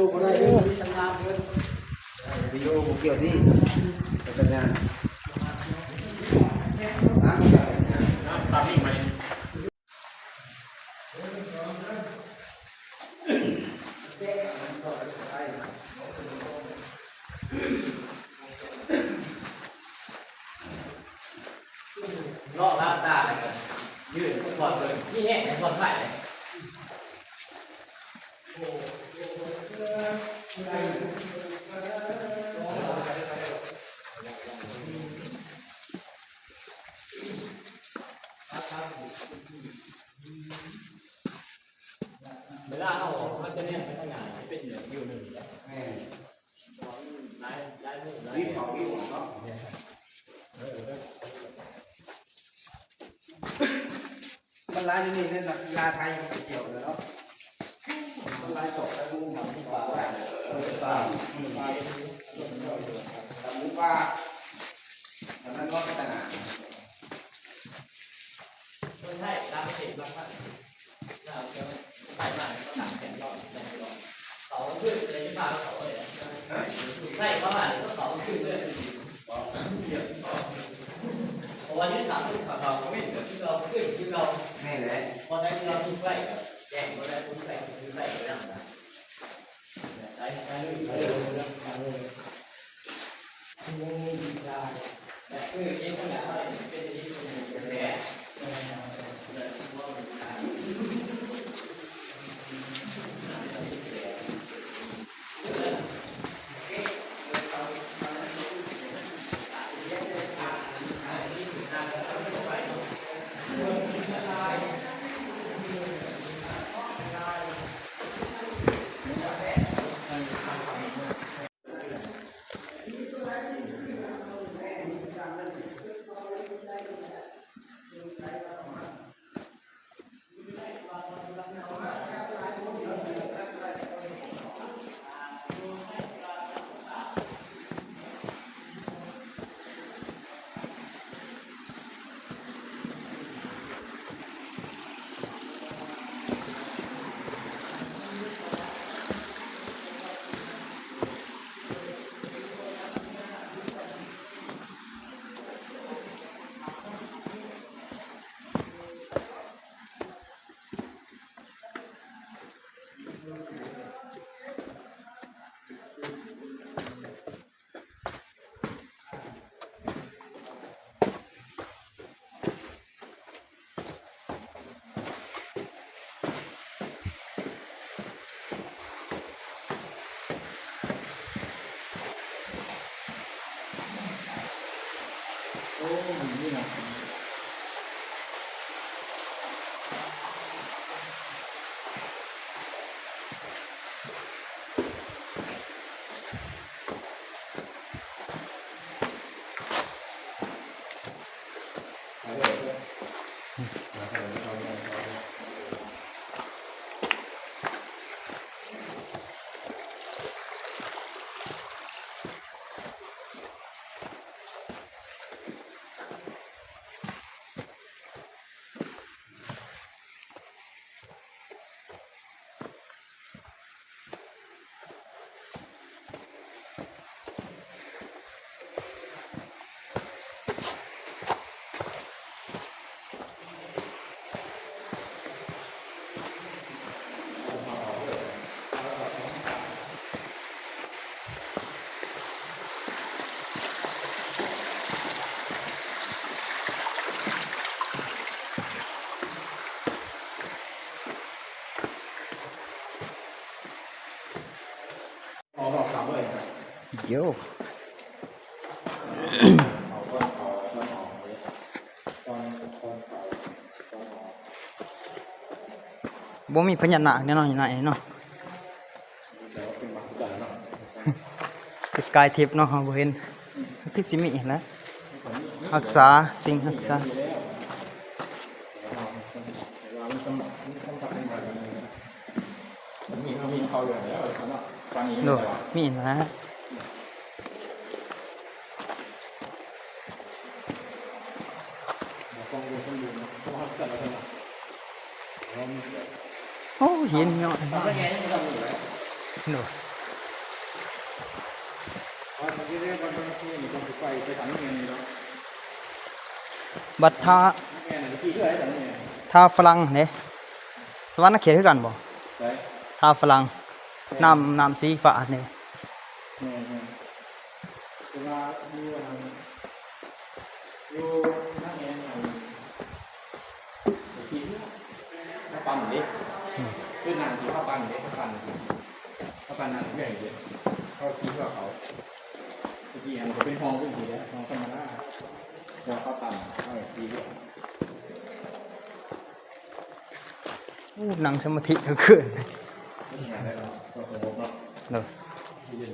ບໍ່ໄດ້ເດີ ມີສັນຍານເດີ ວິດີໂອບໍ່ກ່ຽວນີ້ ສັນຍານ ເລາະລາວຕາແລ້ວກໍຢືນພັກຜ່ອນເບິ່ງ ມີແຮງໃຫ້ຜ່ອນຄາຍເລີຍ. ເວລາເຮົາອອກ ເຮົາຈະແນມໄປທາງໜ້າ ຈະເປັນອີກວິວໜຶ່ງ. ແມ່ນ. ຫຼາຍ ຫຼາຍມຸມຫຼາຍ ວິວເຂົາວິວອອກເນາະ. ມັນຫຼາຍຢູ່ນີ້ເດ້ ນັກກິລາໄທມັນໄປທ່ຽວແລ້ວເນາະ. ມັນຫຼາຍຈອກໄປມຸມ ໝູປ່າ ເອີ ປ່າ ໝູປ່າ ອັນນັ້ນເນາະ ຕະໜາ ຄົນໄທຕ່າງປະເທດມາທາງ ລາວເຈົ້າໄປມາກໍຕ່າງແຜນລອດ ແຜນລອດ ເຂົາຄືເລີຍຊິພາເຂົາເລີຍ ໄທເຂົາມານີ້ເຂົາຄືເລີຍ ເພາະວ່າຢູ່ທາງເຂົາເຂົາກໍເປັນຄືເກົ່າ ຄືຄືເກົ່າ. ແມ່ນແຫຼະ ບໍ່ໄດ້ຄືເຮົາມີໄຟກໍແຈ້ງ ບໍ່ໄດ້ຄືໄຟຄືໄຟໄປນຳນະ. ໂອ້ ນີ້ນະ. ໂຢ ບໍ່ມີພະຍານາກແນ່ນອນຢູ່ໃນນີ້ເນາະ. ເປັນກາຍທິບເນາະ ເຮົາບໍ່ເຫັນ ຄືຊິມີຫັ້ນແຫຼະ ຮັກສາ ສິ່ງຮັກສາ. ໂດຍ ມີນະ. ໂອ້ ຫີນເນາະ ໂດຍ ບັດທ່າ ທ່າຝຣັ່ງເດ້ ສະຫວັນນະເຂດຄືກັນບໍ່? ທ່າຝຣັ່ງ ນ້ຳ ນ້ຳສີຟ້ານີ້. ແມ່ນໆ ແຕ່ວ່າຢູ່ອັນນັ້ນ ຢູ່ທາງແມ່ນອັນ ໄປຂີ່ເຮືອ ເຂົາປັ່ນເດ້ ອືມ ຄືນາງທີ່ເຂົາປັ່ນເດ້ ເຂົາປັ່ນ ເຂົາປັ່ນນາງເຮືອເດ້ ເຂົາຂີ່ເຮືອເຂົາ ຕະກີ້ຫັ້ນກໍເປັນຫ້ອງຈັ່ງຊີ້ແຫຼະ ຫ້ອງທຳມະດາ ແຕ່ວ່າເຂົາປັ່ນ ເຂົາຂີ່ເຮືອ. ໂອ້ ນັ່ງສະມາທິທັງຄືນ ເນາະ ໂດຍ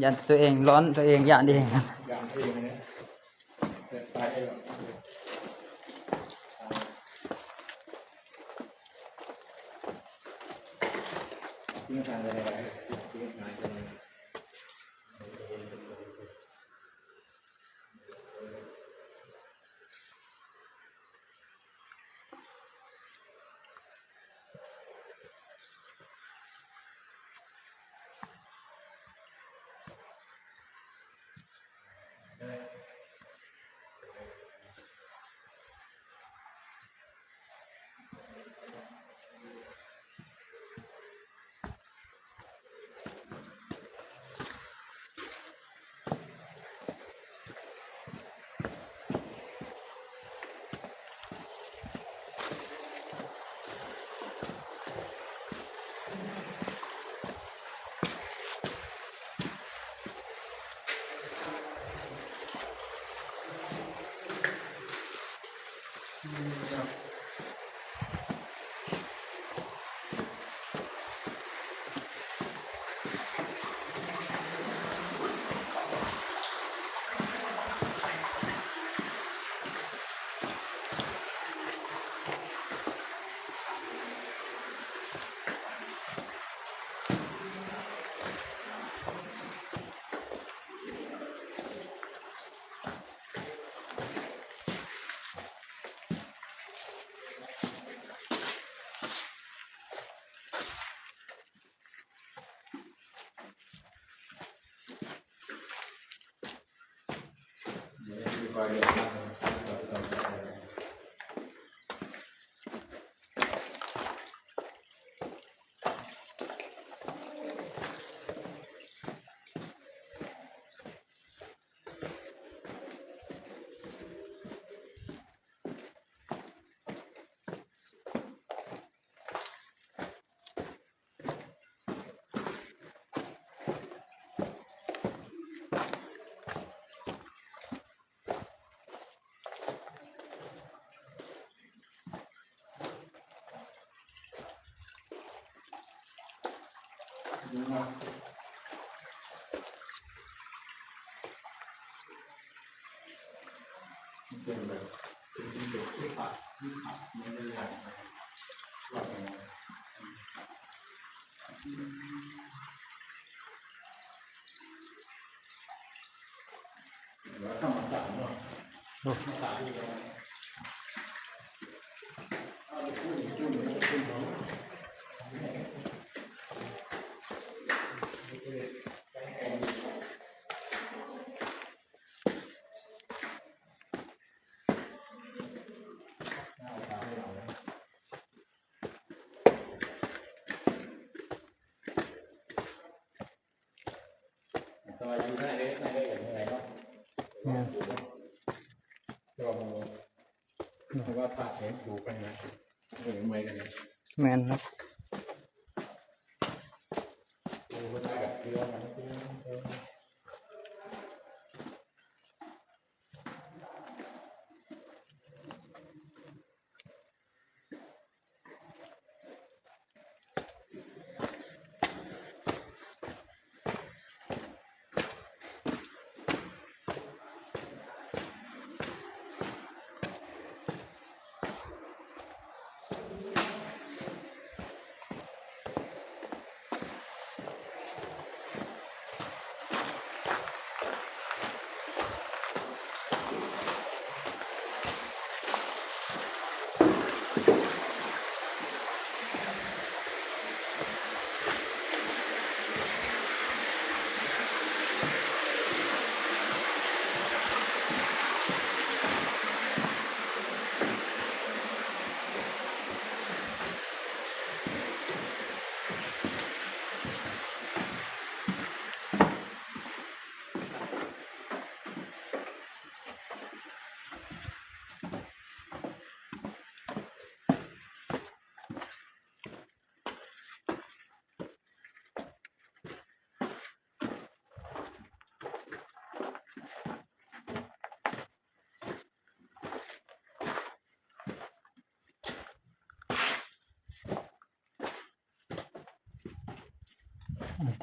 ຢ້ານຕົວເອງຮ້ອນ ຕົວເອງຢ້ານເອງ ຢ້ານເອງເນາະ. ແຕ່ວ່າຢູ່ໃນເດ້ ໃນເດ້ ເຫັນໄດ້ເນາະ ແມ່ນ ແຕ່ວ່າ ແຕ່ວ່າພາກເຫັນຢູ່ກັນນະ ເອີ ເມື່ອຍກັນນະ ແມ່ນເນາະ. ໂອ້ ເພິ່ນມາກັບເຮືອນນະ ເອີ.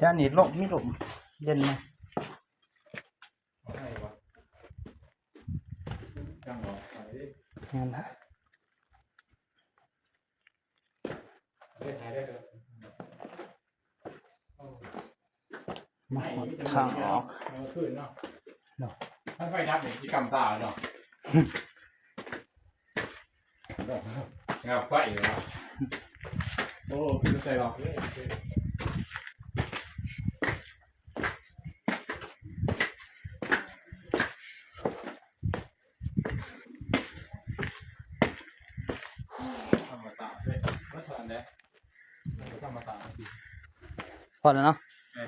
ຈາກນີ້ລົມ ມີລົມເຢັນນະ. ແມ່ນລະ. ມາຮອດທາງອອກ. ເອີ ຄືນເນາະ ເນາະ ຄັນໄຟດັບນີ້ຊິກຳຕາເນາະ. ງາບໄຟເນາະ. ໂອ້ ຄືໃສ່ລັອກເລີຍ. ທຳມະດາເດ້ ບໍ່ທັນເດ້ ທຳມະດາ. ພໍແລ້ວເນາະ. ເອີ